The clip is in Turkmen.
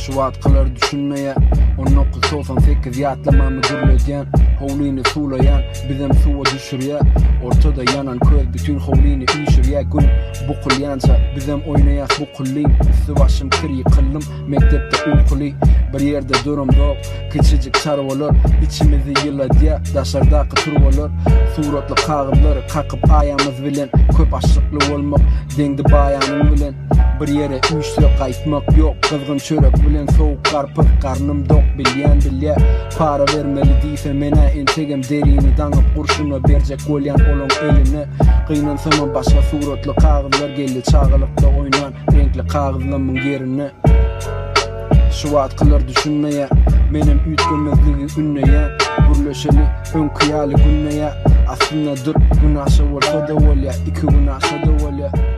Şu wagtkylar düşünmeýä. 1998 ýatlamamy gürledýän, howlyny suwlaýan, bizem suwa düşürýä. Ortada ýanan köz bütin howlyny üýşürýä. Gün bukulýança bizem oýnaýas bukullyn. Üsti başym kir ýykyldym mekdepde ukuly. Bir ýerde duramzok, kiçijik çarwalar içimizi ýyladýa daşardaky turbalar. Suratly kagyzlary kakyp aýamyz bilen köp aşykly bolmak deňdi baýanyň bilen. Bir ýere üýşse gaýtmak ýok Gyzgyn çörek bilen sowuk garpyz Garnym dok bilýän bilýä Para bermeli diýse menä entegem Derini daňyp gurşuna berjek bolýan olaň eline Gynansamam başga suratly kagyzlar geldi Çagalykda oýnan reňkli kagyzlamyň ýerine Şu wagtkylar düşünmeýä Menem üýtgemezligi ündeýän Gürleşeli öňki ýaly gündeýä Aslynda dur gün aşa bolsa-da bolýa Iki gün aşa-da bolýa.